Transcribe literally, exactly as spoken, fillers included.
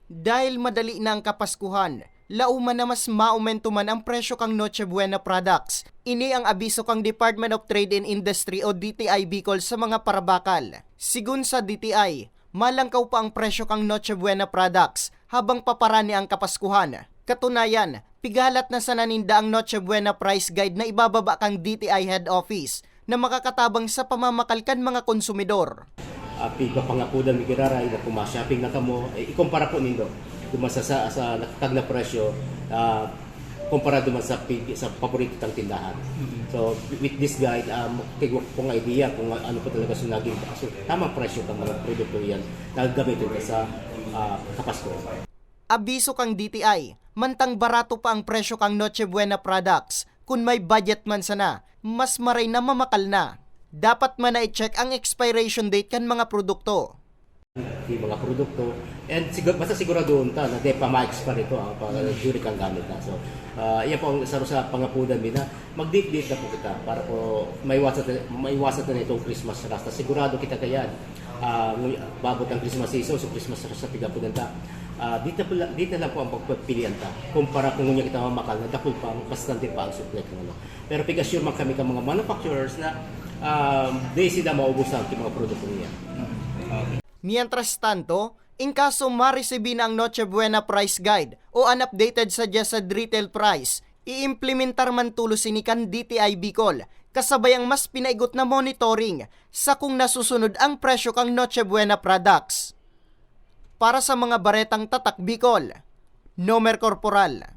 Dahil madali na ang Kapaskuhan, lauman na mas maomento man ang presyo kan Noche Buena products. Ini ang abiso kan Department of Trade and Industry o D T I Bicol sa mga parabakal. Sigon sa D T I, malangkaw pa ang presyo kan Noche Buena products habang paparani ang Kapaskuhan. Katunayan, pighalat na sana ninda ang Noche Buena price guide na ibababa kan D T I head office na makakatabang sa pamamakal kan mga konsumidor. Api, papangapudan mi giraray na kung ma-shopping na kamo, eh, ikumpara po nindo duman sa, sa, sa nakatag na presyo, ah, kumpara duman sa, pi- sa paborito tang tindahan. So, with this guide, um, tigwa pong idea kung ano po talaga so naging so, tamang presyo ng mga produkto yan na gamitin ka sa ah, Kapaskuhan. Abiso kan D T I, mantang barato pa ang presyo kan Noche Buena products, kun may budget man sana, mas maray na mamakal na. Dapat man na i-check ang expiration date kan mga produkto. Yung mga produkto, and sigur, basta siguraduhon ta na di pa ma-expire ito ang pag during kang gamit na. So, ah, yan po ang isa sa pangapudan mi na mag-date-date na po kita para po maiwasan ta- maiwasan ta na itong Christmas rush. Na sigurado kita kayan. Ah, nung babot ang Christmas season, so Christmas rush sa pigapudan ta. Ah, dito po lang, dito lang po ang pagpipilian ta. Kumpara kung ngunyan kita mamakal na dakul pa ang bastante pa ang supply kan ano. Pero pig-assure man kami kan mga manufacturers na um, di sila maubos ang mga produkto niya. Mientras tanto, in kaso maresibi na ang Noche Buena Price Guide o an updated suggested retail price, iimplementar man tolos ini kan D T I Bicol, kasabay ang mas pinaigot na monitoring sa kung nasusunod ang presyo kan Noche Buena products. Para sa mga baretang Tatak Bicol, Nomer Corporal.